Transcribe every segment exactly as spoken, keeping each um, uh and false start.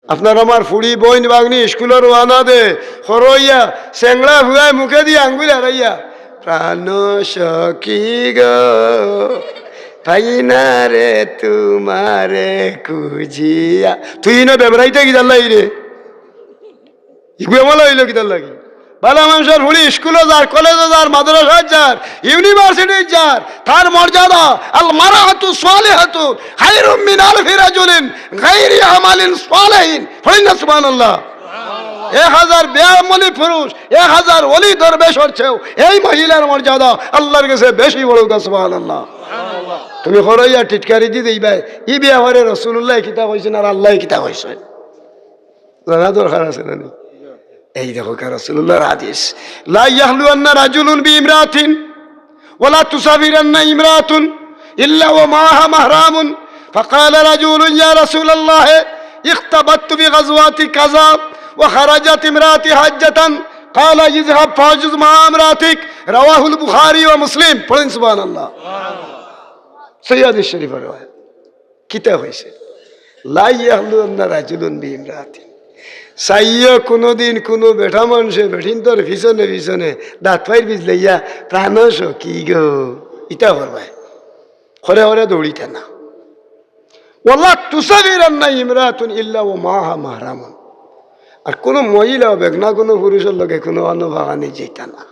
আপনার আমার ফুড়ি, বইন, বাগনি স্কুলো রওয়ানা দে, খরইয়া, চেংড়া ফুয়ায় মুখেদি আঙ্গুল হারাইয়া, "প্রাণ সখী গো, পাই না রে তোমারে খুঁজিয়া।" তুই ইনো বেবরাইতে কিতার লাগি রে? ইগু এমলা অইলো কিতার লাগি? বালা মানষর ফুড়ি স্কুলো যার, কলেজো যার, মাদ্রাসাত যার, ইউনিভার্সিটিত যার, তার মর্যাদা, "আল মারআতু সালিহাতু খায়রুম মিন আলফি রাজুলিন গায়রি আমালিন সালিহিন।" পড়ইন না সুবহানাল্লাহ। এক হাজার বেআমলি পুরুষ, এক হাজার ওলি দরবেশর চেয়েও এই মহিলার মর্যাদা আল্লাহর গেছে বেশি বড়। সুবহানাল্লাহ। তুমি খরইয়া টিটকারি দি দিবায়, ই ব্যাপারে রাসুলুল্লায় কিতা কইছইন আর আল্লায় কিতা কইছইন? জানা দরকার আছে না নি? এই দেখো কা রাসুলুল্লাহর হাদিস, "লা ইয়াখলুয়ান্না রাজুলুন বিইমরাআতিন ওয়ালা তুসাফিরান্না ইমরাআতুন ইল্লা ওয়া মাআহা মাহরামুন।" ফাকালা রাজুলুন, "ইয়া রাসুলাল্লাহ, ইখতাবাততু ফি গাজওয়াতি কাযা ওয়া খারাজাত ইমরাআতি হাজ্জাতান।" কালা, "ইযহাব ফাহজুজ মাআ ইমরাআতিক।" রাওয়াহুল বুখারী ওয়া মুসলিম। পড়ইন সুবহানাল্লাহ। সহিহ হাদিস শরীফর রেওয়ায়াত। কিতা কইছে? "লা ইয়াখলুয়ান্না রাজুলুন বিইমরাআতিন।" চাইও কুনুদিন কুনু বেটা মানষে বেটিন্তর পিছনে পিছনে দাঁত ফাইর বিজলাইয়া, "প্রাণ সখী গো," ইতা করবায়। খরে খরে দৌড়িতা না। "ওয়ালা তুসাফিরান্না ইমরাআতুন ইল্লা ওয়া মাআহা মাহরামুন।" আর কুনু মহিলাও বেগনা কুনু পুরুষর লগে কুনু আনো বাগানি যাইতা না।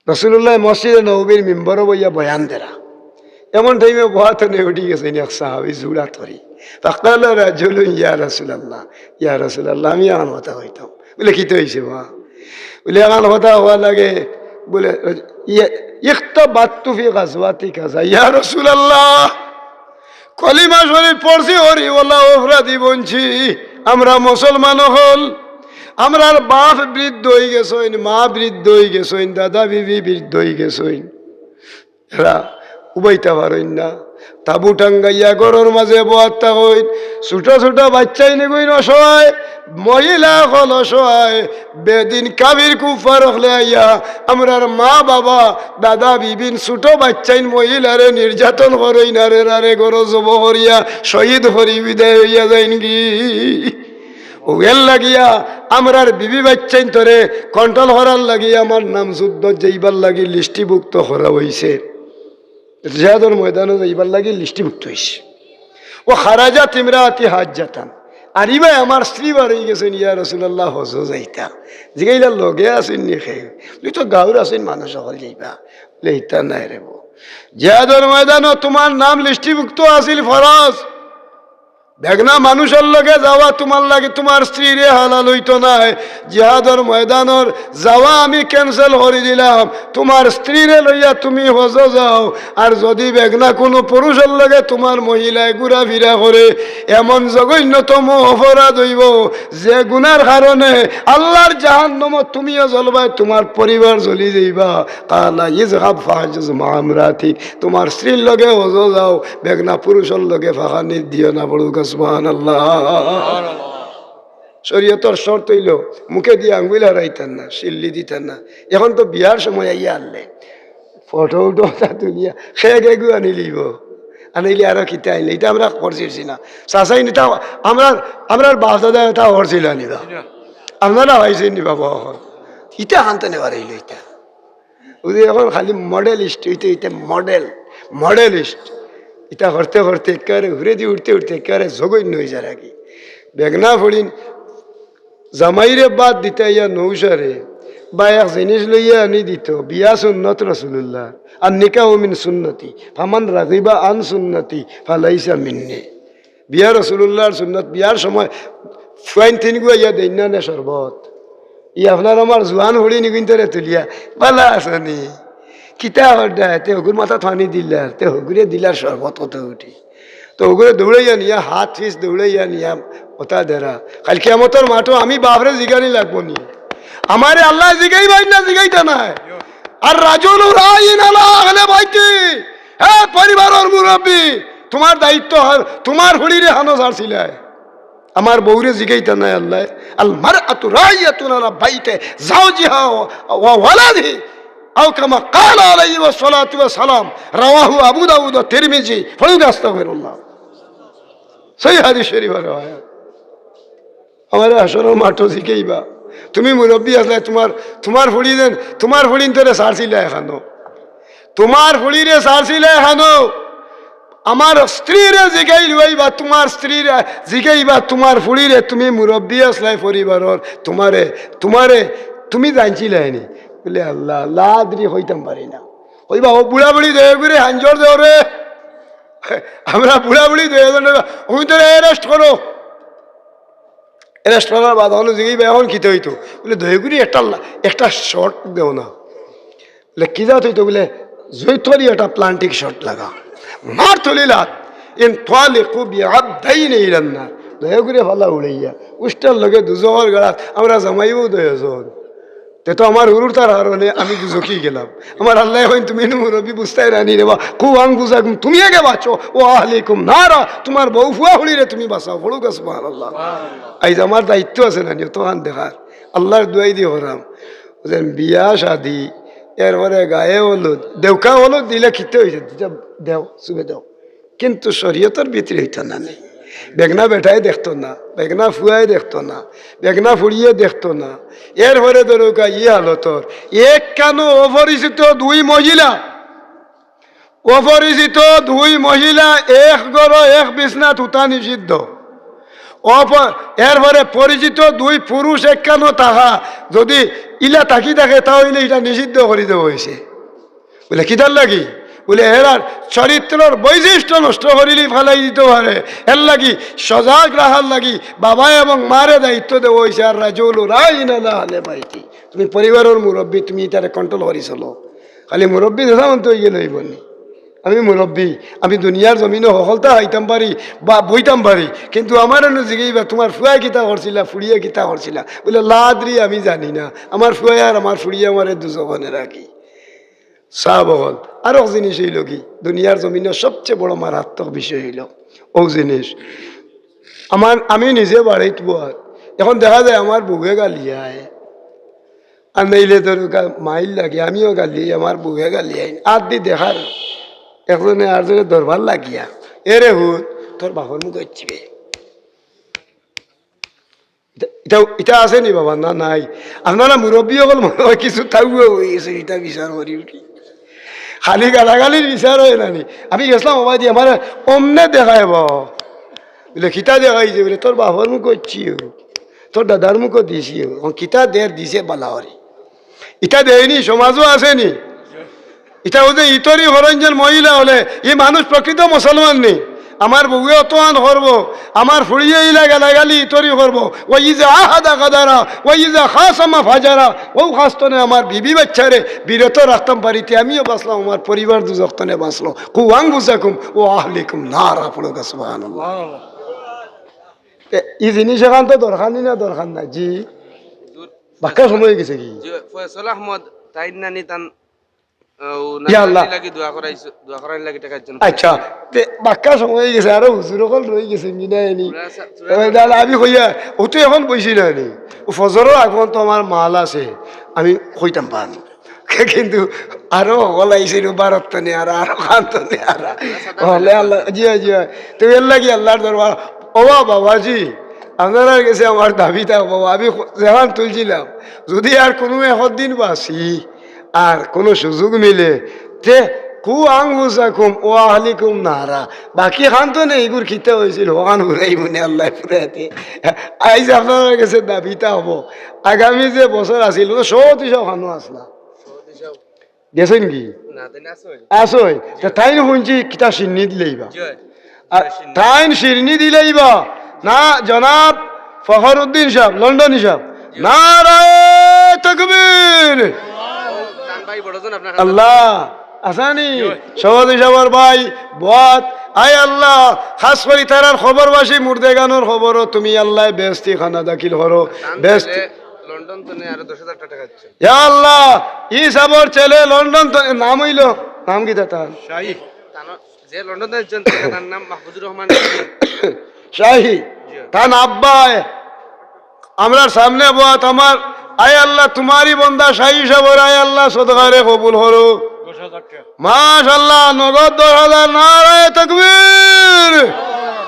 রাসুলুল্লায় মসজিদে নববীর মিম্বরো বইয়া বয়ান দেরা। এমন টাইমে বওয়াত থনে উঠি গেছইন এক সাহাবী জুড়া তরি। ফাকালা রাজুলুন, "ইয়া রাসুলাল্লাহ, ইয়া রাসুলাল্লাহ, আমি এখান কথা কইতাম।" বুলে, "কিতা অইছে বা?" বুলে, "এখান কথা কওয়া লাগে।" বুলে, "ইয়া, ইখতাবাততু ফি গাজওয়াতি কাযা, ইয়া রাসুলাল্লাহ।" কলিমা শরীফ পড়ছি, হরি ওলা অপরাধী বনছি। আমরা মুসলমান অকল, আমরার বাপ বৃদ্ধ অই গেছইন, মা বৃদ্ধ অই গেছইন, দাদা বিবি বৃদ্ধ অই গেছইন। এরা উবাইতা পারইন না। তাবু টাঙ্গাইয়া ঘরর মাঝে বওয়াত থাকইন। ছোট ছোট বাইচ্চাইন ইগুইন অসহায়, মহিলা অকল অসহায়। বেদিন কাফির কুফফার অকলে আইয়া আমরার মা বাবা, দাদা বিবিন, ছোট বাইচ্চাইন, মহিলারে নির্যাতন করইন, আরে রারে ঘরো জবো করিয়া শহীদ করি বিদায় অইয়া যাইনগি। অউ এর লাগিয়া আমরার বিবি বাইচ্চাইন্তরে control করার লাগি আমার নাম যুদ্ধত যাইবার লাগি লিস্টিভুক্ত করা অইছে। জিহাদর ময়দানো যাইবার লাগি লিস্টিভুক্ত অইছে। "ওয়া খারাজাত ইমরাআতি হাজ্জাতান।" আর ইবায় আমার স্ত্রী বার অই গেছইন, "ইয়া রাসুলাল্লাহ, হজো যাইতা।" জিগাইলা, "লগে আছইন নি কেউ?" বুলে, "তো গাউর আছইন মানুষ অকল, যাইবা।" বুলে, "ইতা নায় রে বো। জিহাদর ময়দানো তুমার নাম লিস্টিভুক্ত আছিল ফরজ। বেগনা মানুষর লগে যাওয়া তুমার লাগি তুমার স্ত্রীরে হালাল অইতো নায়। জিহাদর ময়দানর যাওয়া আমি cancel করি দিলাম। তুমার স্ত্রীরে লইয়া তুমি হজো যাও। আর যুদি বেগনা কুনু পুরুষর লগে তুমার মহিলায় ঘুরাফিরা করে, এমন জঘন্যতম অপরাধ অইবো যে গুনার কারণে আল্লার জাহান্নামো তুমিও জ্বলবায়, তুমার পরিবার জ্বলি যাইবা।" কালা, "ইযহাব ফাহজুজ মাআ ইমরাআতিক।" তুমার স্ত্রীর লগে হজো যাও, বেগনা পুরুষর লগে ফাখানি দিও না। পড়ুক্কা সুবহানাল্লাহ। শরীয়তর শর্ত অইলো মুখেদি আঙ্গুল হারাইতা না, সিল্লি দিতা না। এখন তো বিয়ার সময় আইয়া আনলে ফটো উটো তা তুলিয়া খেগ এগু আনিলিবো, আনিলে আরো কিতা আনিলে, ইতা আমরা করছিরছি না। চাচাইন ইতা আমরার, আমরার বাপ দাদায় ইতা করছিল নি বা? আপনারা পাইছইন নি বা? ইতা হানতে নেবার অইলো ইতা। অউ যে এখন খালি model list অইতে অইতে model, model list। ইতা করতে করতে একেবারে উপরেদি উঠতে উঠতে একেবারে জঘন্য অই যার আর কি। বেগনা ফুড়িন জামাইরে বাদ দিতা ইয়া নৌশারে, বা এক জিনিস লইয়া আনি দিতো, বিয়া সুন্নত রাসুলুল্লাহ, আর নিকাহু মিন সুন্নতি, ফামান রাগিবা আন সুন্নতি ফালাইসা মিন্নি। বিয়া রাসুলুল্লাহর সুন্নত, বিয়ার সময় ফুয়াইন তিনগু আইয়া দেইন না নে শরবত। ই আপনার আমার জুয়ান ফুড়িন ইগুইন্তরে তুলিয়া, "বালা আছনি? কিতা কররা?" তে হগুর মাথাত পানি দিলার, তে হগুরে দিলার শরবত কত উঠি। তো হগুরে দৌড়াইয়া নিয়া, হাত পিছ দৌড়াইয়া নিয়া, ওটা দেরা। কাইল কিয়ামতর মাঠো আমি বাপরে জিগানি লাগবো নি? আমারে আল্লায় জিগাইবা না জিগাইতা নায়? আর রাজুলু রাইন আলা আহলে বাইতি, হে পরিবারর মুরব্বি, তুমার দায়িত্ব অর, তুমার ফুড়িরে হানো ছাড়ছিলায়। আমার বউরে জিগাইতা নায় আল্লায়। আল মারআতু রাইয়াতুন আলা বাইতি যাওজিহা ওয়া ওয়ালাদিহি, আও কামা ক্বালা আলাইহিস সালাতু ওয়াস সালাম। রাওয়াহু আবু দাউদ ওয়া তিরমিজি। পড়ুক্কা আস্তাগফিরুল্লাহ। সহিহ হাদিস শরীফর রেওয়ায়াত। আমারে হাশরর মাঠো জিকাইবা, তুমি মুরব্বি আছলায়, তুমার, তুমার ফুড়ি যেন, তুমার ফুড়িন্তরে ছাড়ছিলায় কেনো? তুমার ফুড়িরে ছাড়ছিলায় কেনো? আমার স্ত্রীরে জিকাইলাইবা, তুমার স্ত্রীরে জিকাইবা, তুমার ফুড়িরে, তুমি মুরব্বি আছলায় পরিবারর, তুমারে, তুমারে, তুমি জানছিলায় নি? বুলে, "আল্লাহ, লা আদরি, কইতাম পারি না।" কইবা, "ও বুড়া বুড়ি দয়া করি হাঞ্জর দেও রে, আমরা বুড়া বুড়ি দয়া করি, তুমি তোরা arrest করো।" Arrest করার বাদ অনো জিগাইবা, "এখন কিতা অইতো?" বুলে, "দয়া করি একটা লা-, একটা shot দেও না।" বুলে, "কিতা অইতো?" বুলে, "জুইতরি একটা planting shot লাগা।" মার তুলিলাত, "ইনতালিকু বিআবদাইনি ইলান নার।" দয়া করি ফালা উড়াইয়া, উষ্টার লগে দুজখর গাড়াত, আমরা জামাইও দয়া জন। তে তো আমার হুরুর তার হারণে আমি দুজখি গেলাম। আমার আল্লায় কইন, "তুমি নু মুরব্বি বুঝতায় নানি রে বা, কু আনফুসাকুম, তুমি আগে বাঁচো, ওয়া আহলিকুম নারা, তুমার বউ ফুয়া ফুড়িরে তুমি বাঁচাও।" পড়ুক্কা সুবহানাল্লাহ। আইজ আমার দায়িত্ব আছে নানি, অতখান দেখার। আল্লার দুয়াই দি করাম। বুঝলেন, বিয়া শাদি, এরপরে গায়ে হলুদ, দেউকা হলুদ দিলে কিতা অইছে? দুইটা দেও, চুবে দেও। কিন্তু শরীয়তর ভিতরে অইতো না নি। বেগনা বেটায় দেখতো না, বেগনা ফুয়ায় দেখতো না, বেগনা ফুড়িয়ে দেখতো না। এরপরে ধরুক্কা ই হালতর, একখানো অপরিচিত দুই মহিলা, অপরিচিত দুই মহিলা এক ঘরো এক বিছনাত হুতা নিষিদ্ধ। অপ-, এরপরে পরিচিত দুই পুরুষ একখানো থাকা, যদি ইলা থাকি থাকে, তা অইলে ইটা নিষিদ্ধ করি দেওয়া অইছে। বুলে, "কিতার লাগি?" বুলে, "এরার চরিত্রর বৈশিষ্ট্য নষ্ট করিলি ফালাই দিতো পারে, এর লাগি সজাগ রাখার লাগি বাবা এবং মারে দায়িত্ব দেওয়া অইছে।" আর রাজুলু রাইন আলা আহলে বাইতি, তুমি পরিবারর মুরব্বি, তুমি ইতারে control করি চলো। খালি মুরব্বি যেতা মনতো অইগেলে অইবো নি? আমি মুরব্বি, আমি দুনিয়ার জমিনো হকলতা খাইতাম পারি বা বইতাম পারি, কিন্তু আমারে নু জিগাইবা, "তুমার ফুয়ায় কিতা করছিলা, ফুড়িয়ে কিতা করছিলা?" বুলে, "লা আদরি, আমি জানি না, আমার ফুয়ায় আর আমার ফুড়িয়ে আমারে দুজখনে রাখি।" সাব অকল, আরক জিনিস অইলো কি, দুনিয়ার জমিনো সবচেয়ে বড় মারাত্মক বিষয় অইলো অউ জিনিস। আমার, আমি নিজে বাড়িত বওয়ার, এখন দেখা যায় আমার বউয়ে গালিয়ায়, আর নাইলে ধরুক্কা মাইর লাগে, আমিও গালিয়াই, আমার বউয়ে গালিয়ায়, আর দি দেখার একজনে আরজনে দরবার লাগিয়া, "এরে হুন, তোর বাপর মুখ অইছে বে।" ইটা, ইটা, ইটা আছে নি বাবা? না, নাই। আপনারা মুরব্বি অকল মনে অয় কিছু তাউয়া অইগেছে, ইটা বিচার করি উঠি। খালি গালাগালির বিচার অয় না নি। আমি গেছলাম, "বাবা দি, আমারে অমনে দেখায় বাবা।" বুলে, "কিতা দেখাইছে?" বুলে, "তোর বাপর মুখ অইছে, তোর দাদার মুখ দিছে।" অখন কিতা দের দিছে বালা করি। ইটা দেয়নি, সমাজো আছে নি। ইটা অউ যে ইতরি করইন যেন মহিলা অকলে, ই মানুষ প্রকৃত মুসলমান নি। আমার বউয়ে অতখান করবো, আমার ফুড়িয়ে ইলা গালাগালি ইতরি করবো। ওয়া ইজা আহাদা গাদারা, ওয়া ইজা খাসামা ফাজারা। অউ খাস তনে আমার বিবি বাইচ্চারে বিরত রাখতাম পারি তে আমিও বাঁচলাম, আমার পরিবার দুজখ তনে বাঁচলো। কু আনফুসাকুম ওয়া আহলিকুম নারা, পড়ুক্কা সুবহানাল্লাহ। এ, ই জিনিস অখান তো দরকার নি না, দরকার নাই? জি, বাক্কা সময় অইগেছে কি? জি, ফয়সল আহমদ, তাইন নানি তান, আহ, ও ইয়া আল্লাহ। নানি লাগি দোয়া করাইছো, দোয়া করাইন লাগি টেকা একজন। আচ্ছা, তে বাক্কা সময় অইগেছে, আরো হুজুর অকল রইগেছে, মিনায়নি। থুড়া সা-, থুড়া এবার দাঁড়া, আমি কইয়া, অউ তো এখন বইছি না নি। অউ ফজরর আগ পর্যন্ত আমার মাল আছে, আমি কইতাম পারি। কিন্তু আরো হকল আইছে রে ভারত তনে, আর আরো খান তনে, আর হকলে আল্লাহ, জি, জি। তো এর লাগি আল্লার দরবার, ও বাবাজি, আপনারার গেছে আমার দাবি থাকবো, আমি যেখান তুলছিলাম, যদি আর কুনু একদিন বাঁচি, আর কুনু সুযোগ মিলে, তে কু আনফুসাকুম ওয়া আহলিকুম নারা। বাকি খান তো নেই, ইগুর কিতা অইছিল, অখান ফুরাইবো নে আল্লায় ফুরাইতে। আইজ আপনারার গেছে দাবি থাকবো, আগামী যে বছর আছিল, তো সব দিশা অখানো আসলা। গেছইন কি? না, তাইন আছইন। আছইন? তে তাইন হুনছি কিতা শিন্নি দিলাইবা। জি। আর তাইন শিন্নি দিলাইবা। না, জনাব ফখরুদ্দিন সাব, লন্ডনী সাব। নারায়ে তাকবীর। তান ভাই বড়জন আপনার কাছে। আল্লাহ, আছানি? জি। সভাপতি সাবর ভাই, বওয়াত, আয় আল্লাহ, খাস করি তারার কবরবাসী মুর্দেগানর কবরো তুমি আল্লায় বেহেস্তি খানা দাখিল করো। তান বেহেস্তি ছেলে লন্ডন তনে আরো দশ হাজার টেকা দিছে। ইয়া আল্লাহ, ই সাবর ছেলে লন্ডন তনে, নাম অইলো, নাম কিতা তার? শাহী। তান যে লন্ডন তনে আইছইন, তার নাম মাহফুজুর রহমান শাহী। শাহী। জি। তান আব্বায় আমরার সামনে বওয়াত আমার, আয় আল্লাহ, তুমারই বন্দা শাহী সাবর, আয় আল্লাহ, সদকারে কবুল করো। দশ হাজার টেকা। মাশাআল্লাহ, নগদ দশ হাজার, নারায়ে তাকবীর।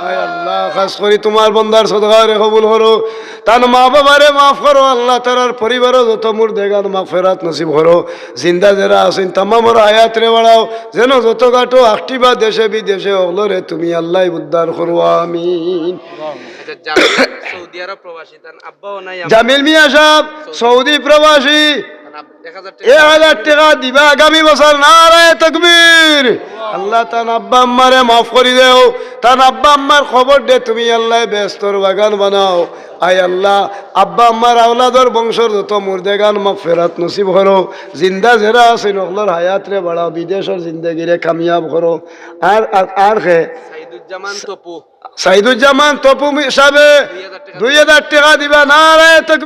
আয় আল্লাহ, খাস করি তুমার বন্দার সদকারে কবুল করো। তান মা বাবারে মাফ করো আল্লাহ, তারার পরিবারো যত মুর্দেগান মাগফিরাত নসিব করো। জিন্দা যেরা আছইন তামামর হায়াতরে বাড়াও, যেন যত গাটো আখটিবা দেশে বিদেশে অকলরে তুমি আল্লাহ উদ্ধার করো, আমিন। আচ্ছা, জামিল সৌদি আরব প্রবাসী, তান আব্বাও নাই, আম্মাও জামিল মিয়া সাহেব, সৌদি প্রবাসী, তান আব-, এক হাজার টেকা। এক হাজার টেকা দিবা আগামী বছর। নারায়ে তাকবীর। আল্লাহ তান আব্বা আম্মারে মাফ করি দেও, তান আব্বা আম্মার কবররে তুমি আল্লাহ বেহেস্তর বাগান বানাও। আয় আল্লাহ, আব্বা আম্মার আওলাদর বংশর যত মুর্দেগান মাগফিরাত নসিব করো, জিন্দা যেরা আছইন অকলর হায়াতরে বাড়াও, বিদেশর জিন্দেগিরে কামিয়াব করো। আর, আর, আর কে? সাইদুজ্জামান তপু। সাইদুজ্জামান তপু মি-, সাহেবে দুই হাজার টেকা। দুই হাজার টেকা দিবা। নারায়ে তাকবীর।